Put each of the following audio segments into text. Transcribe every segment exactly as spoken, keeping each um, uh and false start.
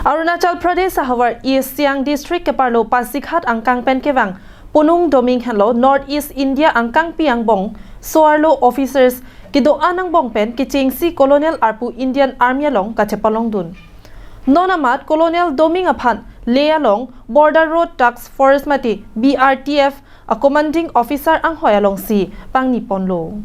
Arunachal Pradesh ahavar East Siang District keparlo Pasighat angkang pen kevang Ponung Doming henlo North East India angkangpi angbong so-arlo officers kedo-an angbong pen kechengsi Colonel arpu Indian Army along kachepalongdun. Non amat Colonel Doming aphan Leh along Border Road Task Force mate B R T F a commanding officer anghoi alongsi pangniponlo.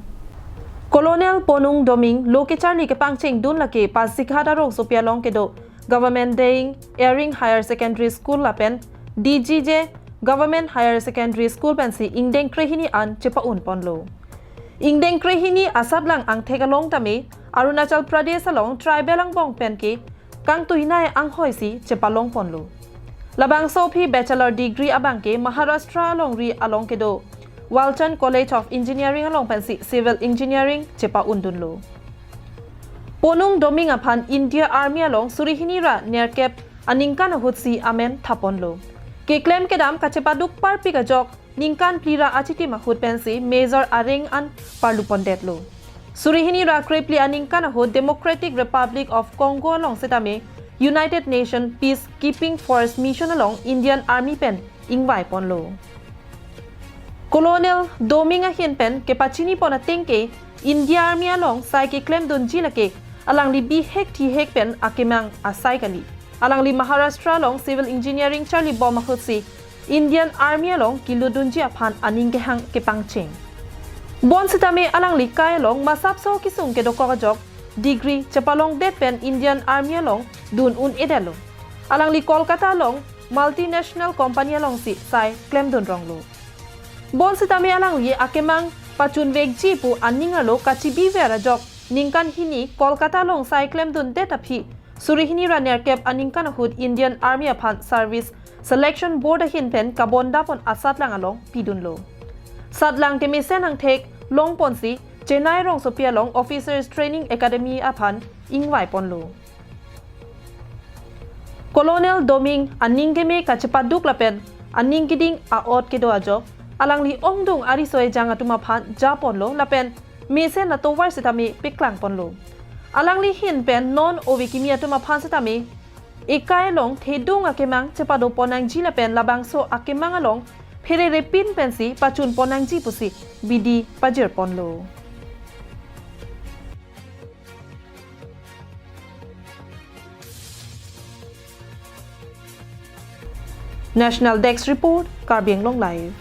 Colonel Ponung Doming lo kecharli kepangchengdun lake Pasighat arongsopi along kedo Government Deing Eyring Higher Secondary School lapen D G J Government Higher Secondary School pensi ingdeng krehini an chepa-unponlo. Ingdeng krehini asatlang angthek along tame Arunachal Pradesh along tribal angbong pen ke kangtuinai anghoisi chepalongponlo. Labangso aphi bachelor degree abangke Maharashtra alongri along kedo Walchand College of Engineering along pensi civil engineering chepa-undunlo. Ponung Doming aphan India Army along suri hini ra nerkep aningkan ahutsi amen thaponlo. Keklem kedam kachepaduk parpik ajok ningkan phli ra achitim ahut pensi Major areng an parlupondetlo. Suri hini ra krephli aningkan ahut Democratic Republic of Congo along setame United Nation Peacekeeping Force Mission along Indian Army pen ingvaiponlo. Colonel Doming ahin pen kepachinipon ateng ke India Army along sai keklemdunji lake alangli bihek thihek pen akemang asai kali. Alangli Maharashtra along civil engineering charlibom ahutsi Indian Army along kelutdunji aphan aning kehang kepangcheng. Bonsitame alangli kai along masapso kesung kedokok ajok degree chepalongdet pen Indian Army along dun un-edetlo. Alangli Kolkata along multinational company alongsi sai klemdunronglo. Bonsitame alangli akemang pachunvekji pu aning arlo kachibiver ajok ningkan hini Kolkata along sai klemdundet aphi suri hini ra nerkep aningkan ahut Indian Army aphan Service Selection Board ahin pen kabondapon asatlang along pidunlo. Satlang kemesen angthek longponsi Chennai rongsopi along Officers Training Academy aphan ingvaiponlo. Colonel Doming aning keme kachepaduk lapen aning keding a-ot kedo ajok alangli ongdung ariso ejang atum aphan japonlo lapen mesen atovar setame peklangponlo. Alangli hin pen non ove kimi atum aphan setame ekai along thedung akemang chepadopon nangji lapen labangso akemang along phererepin pensi pachunpon nangji pusi bidi pajirponlo. National Desk Report, Karbi Anglong Live.